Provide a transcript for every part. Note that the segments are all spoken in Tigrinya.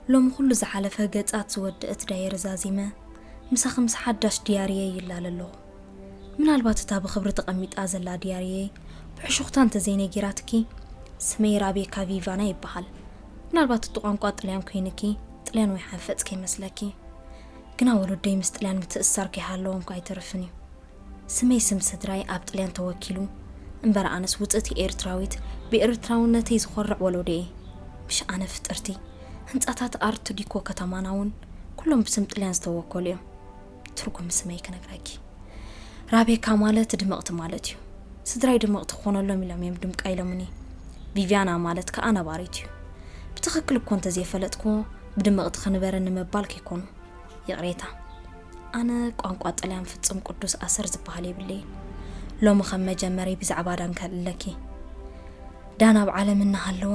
ሎሚ ኩሉ ዝሓለፈ ገጻት ዝወደአት ዳየሪ ዛዚመ፣ ምሳኺ ምስ ሓዳሽ ድያርየይ ይላለ ኣለኹ። ምናልባት እታ ብኽብሪ ተቐሚጣ ዘላ ድያርየይ ብሕሹኽታ እንተዘይነጊራትኪ፣ ስመይ ራቤካ ቪቫና ይበሃል። ምናልባት እቲ ቋንቋ ጥልያን ኮይንኪ፣ ጥልያን ወይ ሓንፈጽ ከይመስለኪ። ግና ወለደይ ምስ ጥልያን ምትእስሳር ከይሃለዎም እኳ ኣይተርፍን እዩ። ስመይ ስም ስድራይ ኣብ ጥልያን ተወኪሉ እምበር፣ ኣነስ ውጽእቲ ኤርትራዊት፣ ብኤርትራውነተይ ዝኾርዕ ወለዶ እየ። ምሽ ኣነ ፍጥርቲ፣ ህንጻታት ኣርት ዲኮ ከተማና እውን ኩሎም ብስም ጥልያን ዝተወከሉ እዮም። ትርጉም ስመይ ክነግረኪ፣ ራቤካ ማለት ድምቕቲ ማለት እዩ። ስድራይ ድምቕቲ ክኾነሎም ኢሎም እዮም ድምቃ ኢሎምኒ። ቪቪያና ማለት ከኣ ነባሪት እዩ። ብትኽክል እኮ እንተዘይፈለጥክዎ፣ ብድምቕቲ ክንበረ ንምባል ከይኮኑ። ይቕሬታ፣ ኣነ ቋንቋ ጥልያን ፍጹም ቅዱስ ኣሰር ዝበሃል የብለይን። ሎሚ ከም መጀመርይ ብዛዕባ ዳን ከልእለኪ። ዳን ኣብ ዓለም እናሃለወ፣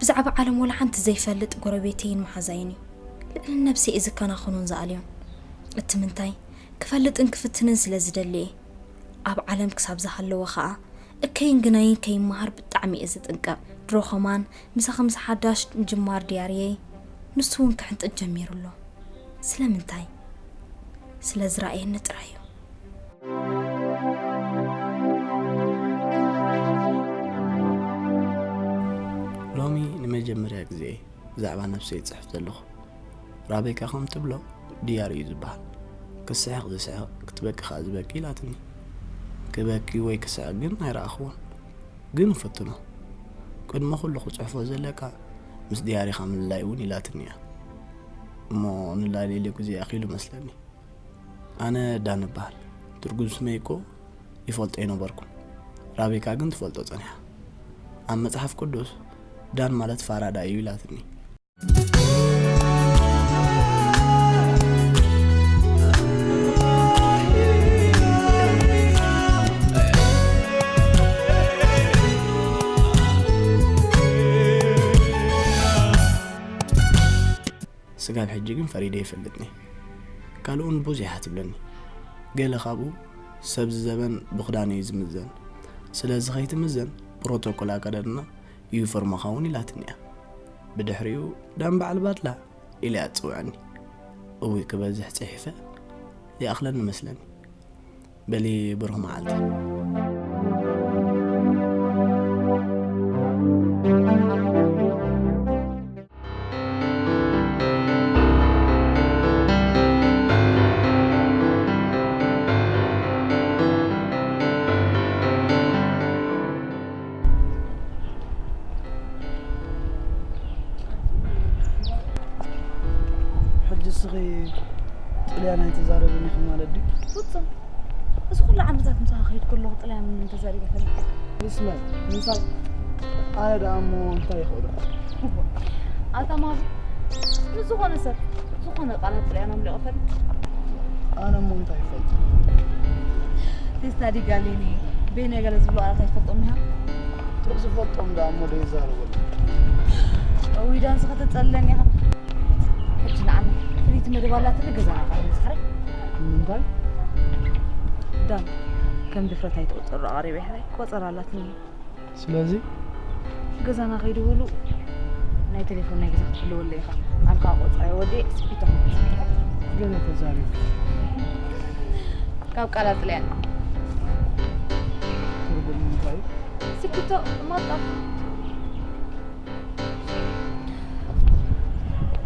ብዛዕባ ዓለም ወላ ሓንቲ ዘይፈልጥ ጎረቤተይን መሓዛይን እዩ። ልዕሊ ነብሰይ እየ ዝከናኸኖን ዝኣልዮን። እቲ ምንታይ፣ ክፈልጥን ክፍትንን ስለ ዝደሊ እየ። ኣብ ዓለም ክሳብ ዝሃለወ ኸኣ፣ እከይን ግናይን ከይመሃር ብጣዕሚ እየ ዝጥንቀቕ። ድሮ ኸማን፣ ምሳኺ ምስ ሓዳሽ ምጅማር ድያርየይ፣ ንሱ እውን ክሕንጥጥ ጀሚሩ ኣሎ። ስለምንታይ? ስለ ዝረኣየኒ ጥራይ እዩ። ሎሚ ንመጀመርያ ግዜ ብዛዕባ ነብሰይ ይጽሕፍ ዘለኹ። ራቤካ ከም ትብሎ ድያር እዩ ዝበሃል። ክስሕቕ ዝስሕቕ፣ ክትበኪ ከኣ ዝበኪ ኢላትኒ። ክበኪ ወይ ክስሕቕ ግን ኣይረኣኽዎን። ግን ፈትኖ። ቅድሚ ኩሉ ክጽሕፎ ዘለካ ምስ ድያሪኻ ምልላይ እውን ኢላትኒ እያ። እሞ ንላለየሉ ግዜ ኣኺሉ መስለኒ። ኣነ ዳን እበሃል። ትርጉም ስመይ እኮ ይፈልጦ ኣይነበርኩን። ራቤካ ግን ትፈልጦ ጸኒሓ። ኣብ መጽሓፍ ቅዱስ ዳን ማለት ፋራዳ እዩ ኢላትኒ። ስጋብ ሕጂ ግን ፈሪደ ይፈልጥኒ። ካልኡን ብዙሕ ትብለኒ። ገለ ካብኡ፣ ሰብዚ ዘበን ብኽዳን እዩ ዝምዘን። ስለዚ ከይትምዘን ፕሮቶኮል ኣከዳድና ዩኒፎርምኻ እውን ኢላትኒ እያ። ብድሕሪኡ፣ ዳን በዓል ባድላ ኢላ እያ ትጽውዐኒ። እውይ ክበዝሕ ጽሒፈ ይኣኽለኒ መስለኒ። በሊ ብሩኽ መዓልቲ። ሕጂ እስኺ ጥልያን ኣይትዛረብን ኢኺ ማለት ድዩ? ፍጹም። እዚ ኩሉ ዓመታት ምሳኻ ከይድ ከለኹ ጥልያን ተዛሪበ ፈለጥኩ። ይስመ፣ ምሳይ ኣነ ደኣ እሞ እንታይ ይኽእሉ? ኣታ ማሩ፣ ንዝኾነ ሰብ ዝኾነ ቃላት ጥልያን ኣምሊቑ ፈልጥ። ኣነ እሞ እንታይ ይፈልጥ? ቴስታ ዲጋሊኒ፣ ቤነ ገለ ዝብሉ ቃላት ኣይትፈልጦም ኢኻ? ዝፈልጦም ደኣ እሞ ዶ ይዛረበሉ? እውይ፣ ዳንስ ከተጸልለኒ ኢኻ። ሕጂ ንዓና ፍልይቲ መደብ ኣላትኒ፣ ገዛና ቃል መጽሓሪ። ንምንታይ? ዳን፣ ከም ድፍረት ኣይትቑጸሮ ኣቐሪበ ይሕራይ፣ ቆጸራ ኣላትኒ። ስለዚ? ገዛና ከይድውሉ ናይ ቴሌፎን ናይ ገዛ ክትሕልወለይ ኢኻ። ኣንካ ቆጸራ ወዲ ስፒቶ። ገለ ተዛሪቡ። ካብ ቃላት ጥልያን። ትርጉም እንታይ? ስፒቶ ማጣፍ።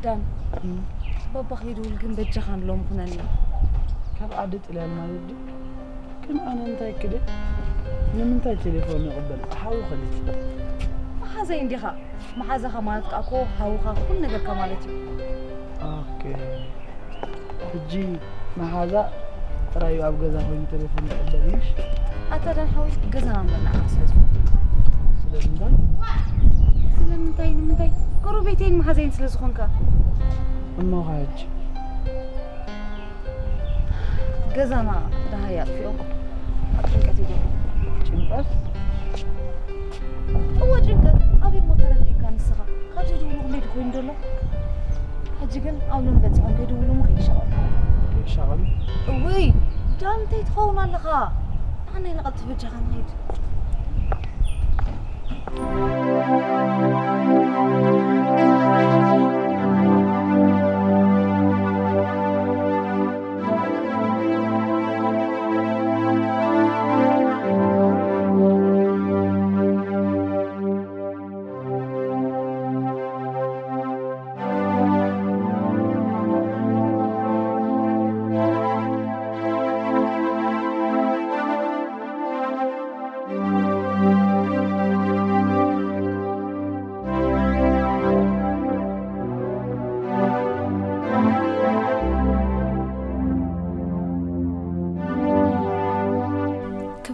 ዳን፣ እም። ባባ ከይድውል ግን በጃኻ ንሎም ኩነኒ። ካብ ዓዲ ጥልያን ማለት ድዩ? ግን ኣነ እንታይ ክደ? ንምንታይ ቴሌፎን ይቕበል? ሓዊ ኸሊት። መሓዘይ እንዲኻ። መሓዛኻ ማለት ከኣ እኮ ሓውኻ ኩሉ ነገርካ ማለት እዩ። ኦኬ። ሕጂ መሓዛ ጥራይ እዩ ኣብ ገዛ ኮይኑ ቴሌፎን ይቕበል፣ ምሽ? ኣታ ዳን ሓወይ፣ ገዛና እምበር ንዓኻ ስለ ዝኾንካ። ስለምንታይ? ስለምንታይ? ንምንታይ? ጎረቤተይን መሓዘይን ስለ ዝኾንካ። እሞኻ ሕጂ? ገዛና ደሃይ ኣጥፊኦም ኣብ ጭንቀት ይገቡ። ጭንቀት? እወ፣ ጭንቀት። ኣበይ እሞ ተረዲእካ ንስኻ? ካብ ዘይድውሉ ክንደይ ድኾይኑ ደሎ? ሕጂ ግን ኣብ ሎሚ በጺሖም ከይድውሉ እሞ ከይሻቐሉ። ከይሻቐሉ? እውይ፣ ዳን እንታይ ትኸውን ኣለኻ? ንዓና ኢና ቀልጥፍ በጃኻ ንኸይድ።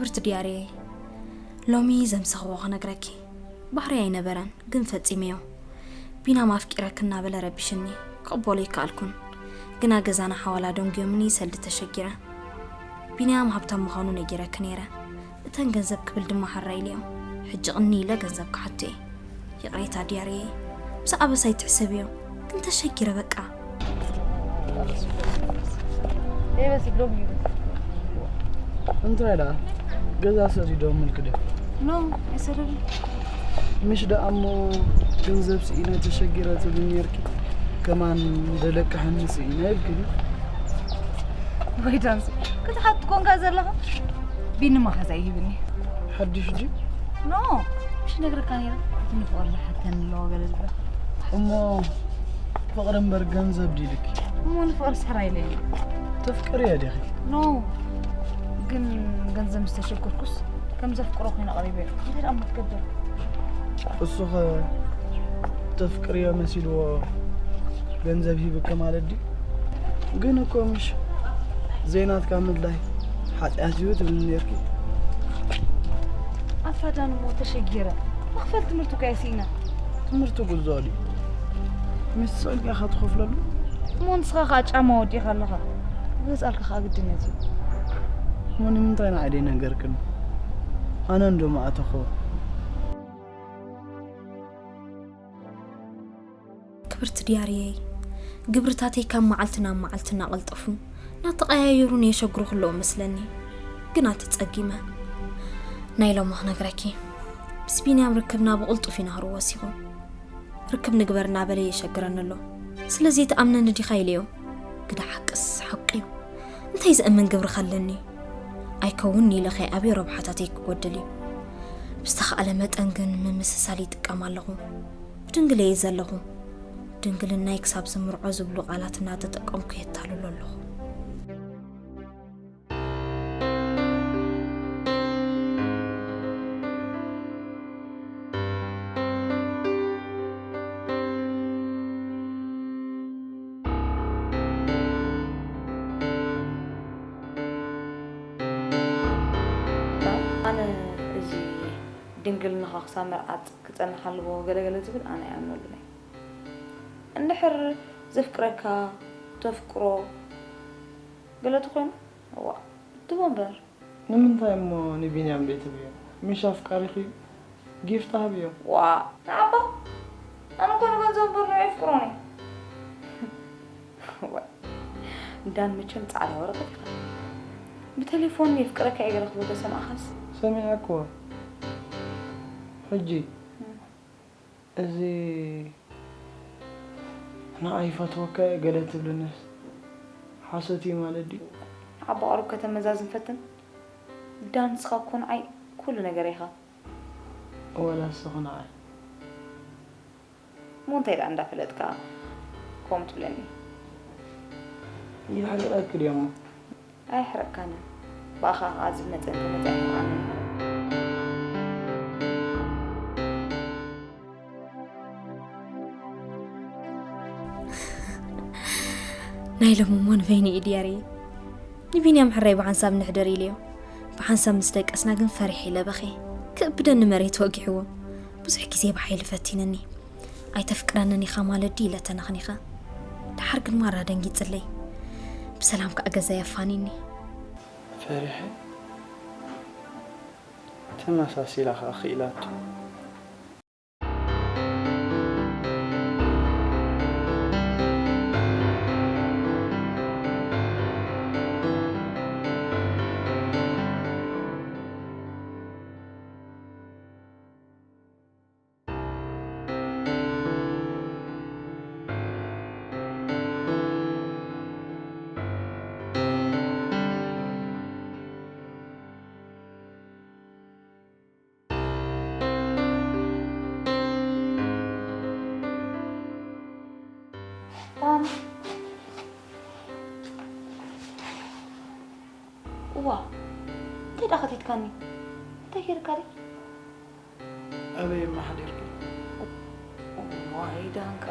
ክብርቲ ዲያርየይ፣ ሎሚ ዘምሰኽዎ ክነግረኪ። ባህሪ ኣይነበረን፣ ግን ፈጺመዮ። ቢናም ኣፍቂረክ እናበለ ረቢሽኒ፣ ክቕበሎ ኣይከኣልኩን። ግና ገዛና ሓዋላ ደንጉዮምኒ ሰልዲ ተሸጊረ። ቢንያም ሃብታም ምዃኑ ነጊረኪ ነይረ። እተን ገንዘብ ክብል ድማ ሕራይ ኢለዮ። ሕጂ ቅኒ ኢለ ገንዘብ ክሓቱ እየ። ይቕሬታ ዲያርየይ፣ ምስ ኣበሳ ኣይትሕሰብዮ፣ ግን ተሸጊረ በቃ። እንታይ ደኣ ገዛ ሰዲዶምልኪ ድዮም? ኖ፣ ኣይሰደዱን። ምሽ ደኣ እሞ ገንዘብ ስኢነ ተሸጊረ ትብሊ ነርኪ፣ ከማን ደለቅሐኒ ስኢነ ኢልኪ። ወይ ዳንስ ክትሓት ኮንካ ዘለኻ ቢኒ መሓዛ ይህብኒ። ሓድሽ ድዩ? ኖ፣ ምሽ ነግረካ ነይረ። እቲ ንፍቕር ዝሓተኒ ኣለዎ ገለ ዝበል። እሞ ፍቕሪ እምበር ገንዘብ ድዩ ኢልኪ? እሞ ንፍቕር ስሕራ ኢለ እየ። ተፍቅርዮ ዲኺ? ኖ፣ ግን ገንዘብ ምስ ተሸገርኩስ ከም ዘፍቅሮ ኮይነ ቀሪበ። እንታይ ደኣ እሞ ትገብር? እሱኸ ተፍቅርዮ መሲልዎ ገንዘብ ሂብኪ ማለት ድዩ? ግን እኮ ምሽ ዘይናትካ ምድላይ ሓጢኣት እዩ ትብልኒ ነርኪ። ኣታ ዳን እሞ ተሸጊረ። መኽፈል ትምህርቱ እኮ እየ ስኢነ። ትምህርቱ ግዝኦ ድዩ? ምስ ጽዕልካ ኢኻ ትኸፍለሉ? እሞ ንስኻ ኸኣ ጫማ ወዲእካ ኣለኻ። ክገዝኣልካ ኸኣ ግድነት እዩ። እሞ ንምንታይ ንዓይ ደይነገርክኒ? ኣነ እንዶ ምኣተኹ። ክብርቲ ዲያርየይ፣ ግብርታተይ ካብ መዓልቲ ናብ መዓልቲ እናቐልጠፉ እናተቐያየሩን የሸግሩ ክለዉ መስለኒ። ግና ተጸጊመ። ናይ ሎሚ ክነግረኪ፣ ምስ ቢንያም ርክብና ብቕልጡፍ እዩ ናህሩ ወሲኹ። ርክብ ንግበር እናበለ የሸግረኒ ኣሎ። ስለዚ ትኣምነኒ ዲኻ ኢለዮ። ግዳ ሓቅስ ሓቂ እዩ። እንታይ ዝእምን ግብሪ ከለኒ? ኣይከውን ኢለ ከይኣብዮ ረብሓታተይ ክጎድል እዩ። ብዝተኻእለ መጠን ግን ምምስሳል ይጥቀም ኣለኹ። ብድንግል እየ ዘለኹ። ድንግልናይ ክሳብ ዝምርዖ ዝብሉ ቃላት እናተጠቀምኩ የታልሎ ኣለኹ። ኣነ እዚ ድንግልናኻ ክሳብ መርዓት ክጸንሕ ኣለዎ ገለገለ ዝብል ኣነ ኣይኣምነሉን እየ። እንድሕር ዘፍቅረካ ተፍቅሮ ገለ ተኾይኑ እዋ ትቦ እምበር። ንምንታይ እሞ ንቢንያም ደይትብዮ? ምሽ ኣፍቃሪኺ ጊፍት ሃብዮ። ዋ ንዓባ ኣነ እኮ ንገንዘብ እምበር ንዑ የፍቅሮን እየ። ዋ፣ ዳን መቸም ጻዕዳ ወረቐት ኢኻ። ብቴሌፎን የፍቅረካ እየ ገለ ክብል ተሰማዕካስ? ሰሚዐ እኮ። ሕጂ እዚ ንዓይ ይፈትወካ እየ ገለ ትብልንስ ሓሶት እዩ ማለት ድዩ? ንዓባ ቁሩብ ከተመዛዝን ፈትን። ዳን ንስኻ እኮ ንዓይ ኩሉ ነገር ኢኻ። ወላ ንስኺ ንዓይ። እሞ እንታይ ደኣ እንዳፈለጥካ ከምኡ ትብለኒ? ይሕርቐኪ ድዮሞ? ኣየሕረቕካንን። ብኣኻ ኸኣ ዝመጸ እንተመጸ ኣይሕርቐንን። ናይ ሎሚ እሞ ንበይኑ እዩ ድያርየ። ንቢንያም ሕራይ ብሓንሳብ ንሕደር ኢለዮ። ብሓንሳብ ምስ ደቀስና ግን ፈሪሕ ኢለ በኺ። ክእብደኒ መሬት ወጊሕዎ። ብዙሕ ግዜ ብሓይሊ ፈቲንኒ። ኣይተፍቅረንን ኢኻ ማለት ድዩ ኢለ ተነኽኒኸ። ደሓር ግን ማራ ደንጊጽለይ። ብሰላም ከኣ ገዛይ ኣፋኒኒ። ፈሪሐ ተመሳሲላ ከኣ ክኢላቶ። እዋ እንታይ ደኣ ከቲትካኒ? እንታይ ጌርካ ድዩ? ኣበይ እማ ሓዲርኪ? ዋይ ዳንካ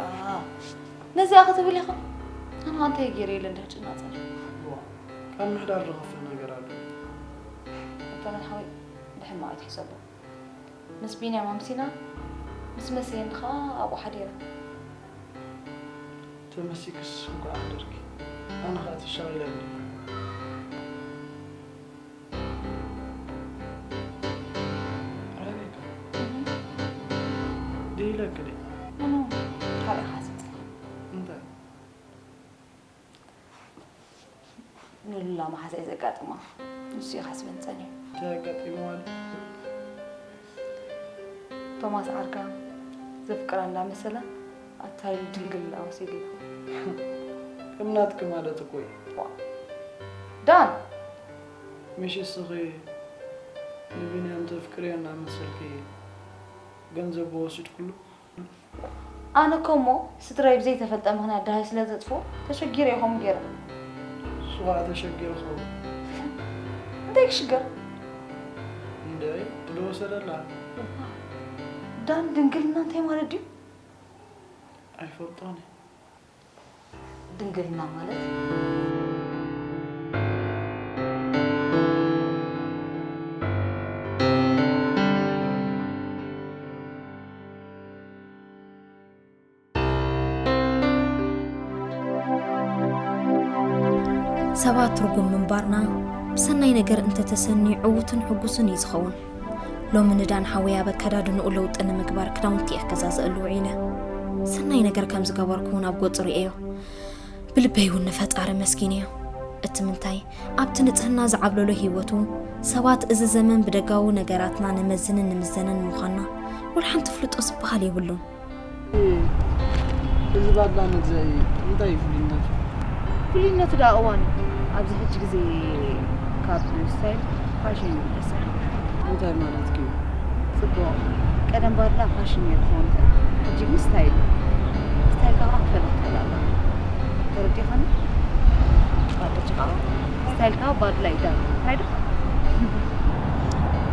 ነዚኣ ክትብል ኢኻ? ኣነ እንታይ ገይረ ኢለ እንድሕር ጭናፀር እዋ፣ ካብ ምሕዳር ዝኸፍእ ነገር ኣሎ? ተመን ሓወይ፣ ብሕማቕ ኣይትሕሰቦ። ምስ ቢንያም ኣምሲና፣ ምስ መሲየን ከዓ ኣብኡ ሓዲራ። ተመሲክስ እንኳዕ ሓደርኪ። ኣነ ከዓ ተሻቒለ ኣለኹ። ኣበይካ? ድኢለኪ ድየ? ኖ፣ ኖ፣ ካልእ ኢኻ ዝብለኒ። እንታይ? ንሉላ መሓዛይ ዘጋጥማ ንሱ እዩ ካስበን ጸኒሑ። እንታይ ኣጋጢምዋ ኣሎ? ቶማስ ዓርካ ዘፍቅራ እንዳመሰላ ኣታዩ ድንግልና ወሲድላ። ከም ናትኪ ማለት እኮ እዩ። ዋ። ዳን! ምሽ እስኺ ንቢንያም ተፍቅርዮ እናመሰልኪ ገንዘብ ወሲድኩሉ? ኣነ እኮ እሞ ስድራይ ብዘይተፈልጠ ምኽንያት ደሃይ ስለ ዘጥፍኡ ተሸጊረ ኢኹም ገይረ። እሱ ኸዓ ተሸጊሩ ኸውን። እንታይ ክሽገር? እንደ ዝወሰደላ። ዳን ድንግልና እንታይ ማለት ድዩ? ኣይፈልጦን እየ። ድንግልና ማለት ሰባት ትርጉም ምንባርና ብሰናይ ነገር እንተተሰንዩ ዕዉትን ሕጉስን እዩ ዝኸውን። ሎሚ ንዳን ሓወይ ኣብ ኣከዳድንኡ ለውጢ ንምግባር ክዳውንቲ እየ ክገዛዝኣሉ ውዒለ። ሰናይ ነገር ከም ዝገበርኩ እውን ኣብ ገጹ ርእየዮ። ብልበይ እውን ንፈጣሪ ኣመስጊነዮ። እቲ ምንታይ ኣብቲ ንጽህና ዝዓብለሎ ህይወቱ ሰባት እዚ ዘመን ብደጋዊ ነገራትና ንመዝንን ንምዘንን ምዃንና ወላ ሓንቲ ፍልጦ ዝበሃል የብሉን። እዚ ባድላ መግዛኢ እንታይ እዩ ፍሉይነቱ? ፍሉይነቱ ደኣ እዋን እዩ። ኣብዚ ሕጂ ግዜ ካብ ስታይል ፋሽን እዩ ደስ ዝብል። እንታይ ማለት እዩ? ጽቡቕ። ቀደም ባድላ ፋሽን ነይሩ ክኸውን ይኽእል። ሕጂ ግን ስታይል እዩ። ስታይልካ ከኣ ክፈልጥ ትኽእል ኣለኻ። ተረዲኻኒ? ባድላ ጭቃ። ስታይልካ ባድላ እዩ ዳን። እንታይ ዶ?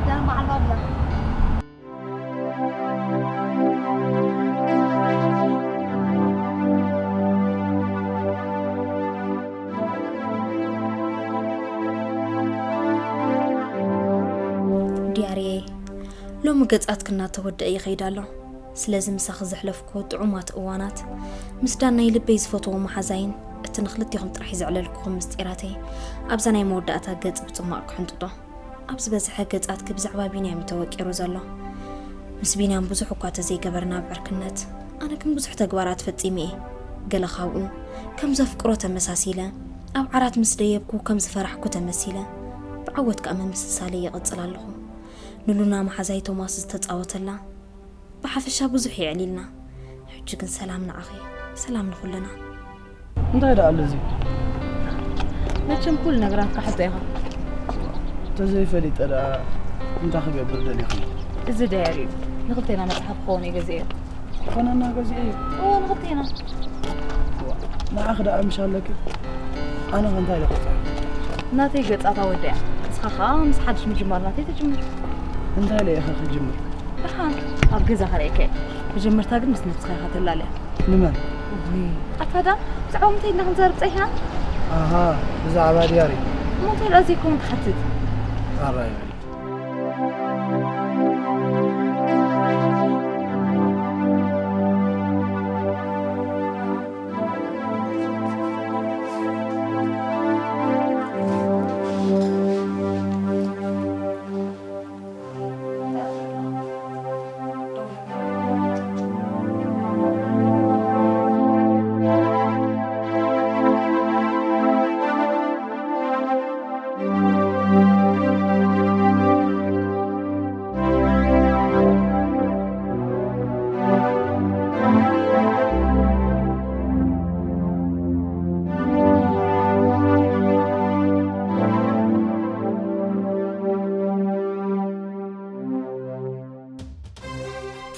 ዳን በዓል ባድላ። ዲያሪየይ፣ ሎሚ ገጻትኪ እናተወደአ ይኸይድ ኣሎ። ስለዚ ምሳኺ ዘሕለፍኩዎ ጥዑማት እዋናት፣ ምስ ዳን ናይ ልበይ ዝፈትዎ መሓዛይን እቲ ንኽልቴኹም ጥራሕ ዘዕለልኩኹም ምስጢራተይ፣ ኣብዛ ናይ መወዳእታ ገጽ ብጽማቕ ክሕንጥጦ። ኣብ ዝበዝሐ ገጻትኪ ብዛዕባ ቢንያም እዩ ተወቂሩ ዘሎ። ምስ ቢንያም ብዙሕ እኳ ተዘይገበርና ኣብ ዕርክነት፣ ኣነ ግን ብዙሕ ተግባራት ፈጺመ እየ። ገለ ካብኡ ከም ዘፍቅሮ ተመሳሲለ፣ ኣብ ዓራት ምስ ደየብኩ ከም ዝፈራሕኩ ተመሲለ፣ ብዓወት ከኣ ምምስሳለይ ይቕጽል ኣለኹ። ንሉና መሓዛይ ቶማስ ዝተጻወተላ፣ ብሓፈሻ ብዙሕ የዕሊልና። ሕጂ ግን ሰላም ንዓኺ፣ ሰላም ንኹልና። እንታይ ደኣ ኣሎ እዚ? መቸም ኩሉ ነገራትካ ሕቶ ኢኻ። ተዘይፈሊጠ ደኣ እንታይ ክገብር ደሊኹ? እዚ ዳየሪ እዩ። ንኽልቴና መጽሓፍ ክኸውን እየ ገዚኤዮ። ክኾነና ገዚኤ እዩ? እወ፣ ንኽልቴና። እዋ፣ ንዓኺ ደኣ ምሽ ኣለኪ? ኣነ ኸ እንታይ ኢለ ክጽሕፍ? ናተይ ገጻታ ወዲኣ። ንስኻ ኸኣ ምስ ሓድሽ ምጅማር ናተይ ትጅምር። እንታይ ኢለ ኢኸ ክጅምር? ደሓን ኣብ ገዛ ከርእየካ እየ። መጀመርታ ግን ምስ ነብስኻ ኢኻ ተላልያ። ንመን? እውይ፣ ኣታ ዳን፣ ብዛዕባ ምንታይ ኢልና ክንዛረብ ጸኒሕና? ኣሃ፣ ብዛዕባ ድያሪ። እሞ እንታይ ደኣ ዘይከውን ትሓትት? ኣራይ በሊ።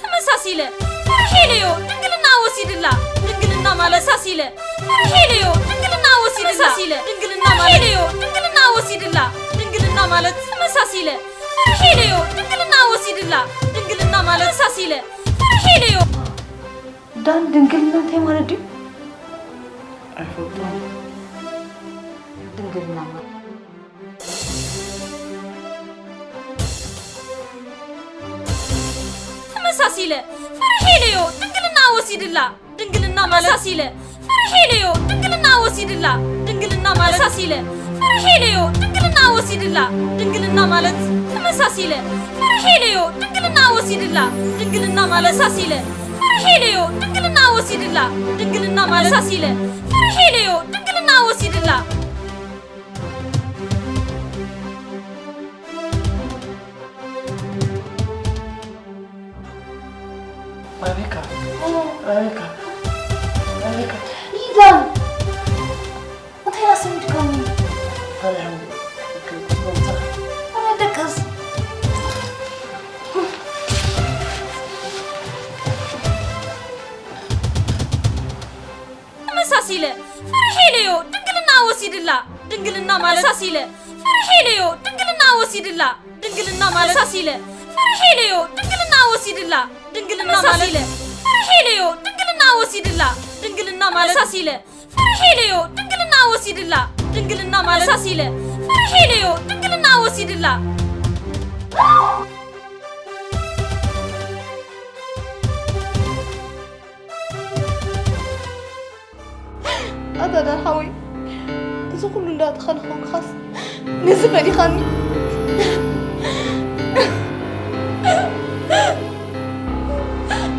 ተመሳሲለ ፍርሒ ኢለዮ ድንግልና ወሲድላ። ድንግልና ማለት ሳሲለ ፍርሒ ኢለዮ ድንግልና ወሲድላ። ሳሲለ ድንግልና ማለት ኢለዮ ድንግልና ወሲድላ። ድንግልና ማለት ተመሳሲለ ፍርሒ ኢለዮ ድንግልና ወሲድላ። ድንግልና ማለት ሳሲለ ፍርሒ ኢለዮ። ዳን ድንግልና እንታይ ማለት ድዩ? ኣይፈልጦን። ድንግልና ማለት ተመሳሲለ ፍርሒ ኢለዮ ድንግልና ወሲድላ። ድንግልና ማለት ተመሳሲለ ፍርሒ ኢለዮ ድንግልና ወሲድላ። ድንግልና ማለት ተመሳሲለ ፍርሒ ኢለዮ ድንግልና ወሲድላ። ድንግልና ማለት ተመሳሲለ ፍርሒ ኢለዮ ድንግልና ወሲድላ። ድንግልና ማለት ተመሳሲለ ፍርሒ ኢለዮ ድንግልና ወሲድላ። ድንግልና ማለት ተመሳሲለ ፍርሒ ኢለዮ ድንግልና ወሲድላ። ረቤካ፣ ረቤካ፣ ረቤካ። ኢዳን እንታይ ኣሰሚድካኒ? ፈሪሖም ክመምጻ። ኣረ ደቅስ ተመሳሲለ ፍርሒ ኢለዮ ድንግልና ወሲድላ። ድንግልና ማለት ተመሳሲለ ፍርሒ ኢለዮ ድንግልና ወሲድላ። ድንግልና ማለት ተመሳሲለ ፍርሒ ኢለዮ ድንግልና ወሲድላ። ድንግልና ማለት ተመሳሲለ ፍርሒ ኢለዮ ድንግልና ወሲድላ። ድንግልና ማለት ተመሳሲለ ፍርሒ ኢለዮ ድንግልና ወሲድላ። ድንግልና ማለት ተመሳሲለ ፍርሒ ኢለዮ ድንግልና ወሲድላ። ኣታ ዳን ሓወይ፣ እዚ ኩሉ እንዳተኸናኸንካስ ነዚ ፈሊኻኒ?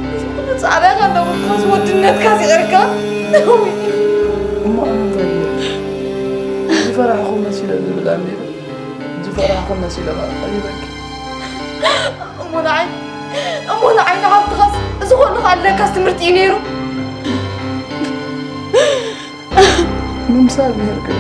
እዚ ኩሉ ጻዕራኻ እንዳወቅኻስ ወድነትካስ ይቐርካ? እሞ ኣነ እንታይ ገይረ? ዝፈራሕኹ መሲለ ዝብል ኣንቢበ፣ ዝፈራሕኹ መሲለ ኸዓ ቀሪበኪ። እሞ ንዓይ እሞ ንዓይ ንሃብትኻስ እዚ ኩሉ ክኣለካስ ትምህርቲ እዩ ነይሩ። ምምሳል ነይርክን።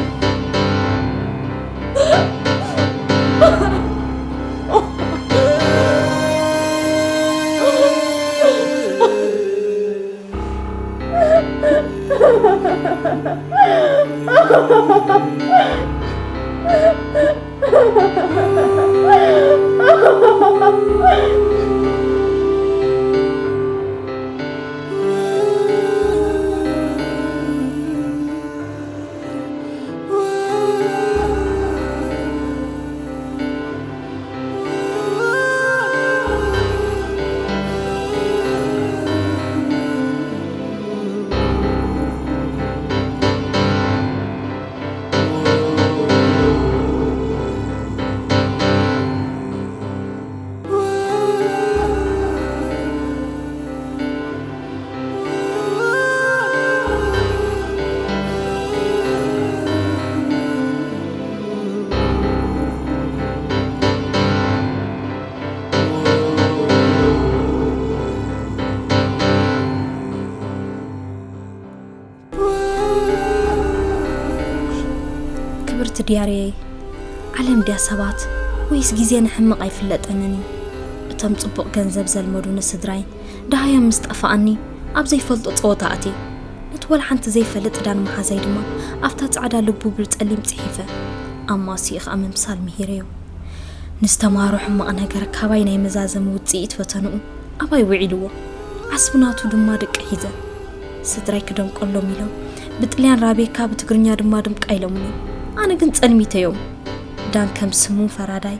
ክብርቲ ዲያርየይ፣ ዓለም ድያ ሰባት ወይስ ግዜ ንሕምቕ ኣይፍለጠንን እዩ። እቶም ጽቡቕ ገንዘብ ዘልመዱኒ ስድራይ ደሃዮም ምስ ጠፋኣኒ ኣብ ዘይፈልጦ ጸወታ ኣትየ። ነቲ ወላ ሓንቲ ዘይፈልጥ ዳን መሓዛይ ድማ ኣብታ ጻዕዳ ልቡ ብጸሊም ጽሒፈ። ኣማሲኡ ኸኣ ምምሳል ምሂረዮ። ንዝተማሃሮ ሕማቕ ነገር ካባይ ናይ መዛዘሚ ውጽኢት ፈተንኡ ኣባይ ውዒልዎ። ዓስቢ ናቱ ድማ ድቂ ሒዘ። ስድራይ ክደንቀሎም ኢሎም ብጥልያን ራቤካ ብትግርኛ ድማ ድምቃ ኢሎምኒ። ኣነ ግን ጸልሚተዮም። ዳን ከም ስሙ ፈራዳይ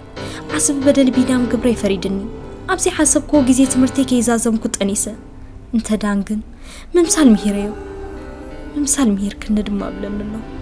ዓስቢ በደል ቢዳም ግብረይ ፈሪድኒ። ኣብ ዘይሓሰብክዎ ግዜ ትምህርተይ ከይዛዘምኩ ጠኒሰ። እንተ ዳን ግን ምምሳል ምሂረዮ። ምምሳል ምሂርክኒ ድማ እብለኒ ኣሎ።